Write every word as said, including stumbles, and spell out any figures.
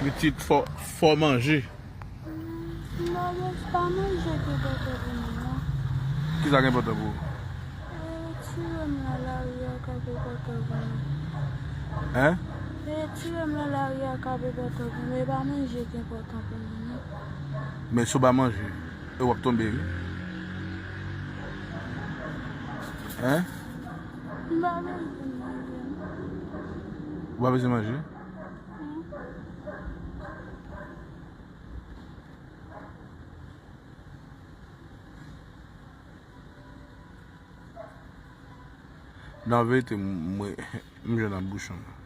Pitit, fò, fò manje. Non, men se pa manje ki enpòtan pou mwen, non. Ki sa ki enpòtan pou ou? E, tire m nan lari a k ap enpòtan pou mwen. Hein? E, tire m nan lari a k ap enpòtan pou mwen. E pa manje ki enpòtan pou mwen, non. Men si w pa manje, e w ap tonbe, wi. Hein? M pa bezwen manje, non. Ou pa bezwen manje? Nan verite, mwen, m jwenn nan bouch mwen.